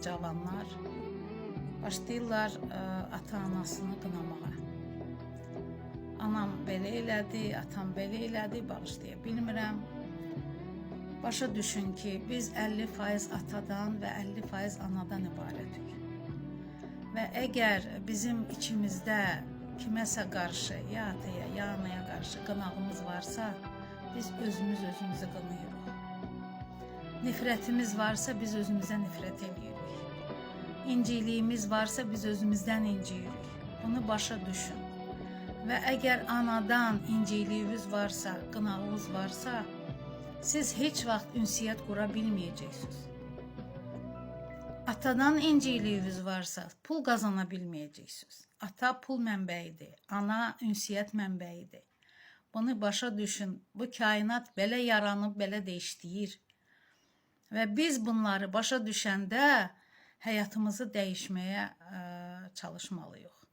cavanlar başlayırlar ata-anasını qınamağa. Anam belə elədi, atam belə elədi, bağışlaya bilmirəm. Başa düşün ki, biz 50% atadan və 50% anadan ibarətik. Və əgər bizim içimizdə kiməsə qarşı, ya ataya, ya anaya qarşı qınağımız varsa, biz özümüz özümüzü qınayırıq. Nifrətimiz varsa biz özümüzə nifrət eləyirik. İncikliyimiz varsa biz özümüzdən inciyirik. Bunu başa düşün. Və əgər anadan incikliyiniz varsa, qınağınız varsa, siz heç vaxt ünsiyyət qura bilməyəcəksiniz. Atadan incikliyiniz varsa, pul qazana bilməyəcəksiniz. Ata pul mənbəyidir, ana ünsiyyət mənbəyidir. Bunu başa düşün. Bu kainat belə yaranıb, belə də işləyir. Və biz bunları başa düşəndə həyatımızı dəyişməyə çalışmalıyıq.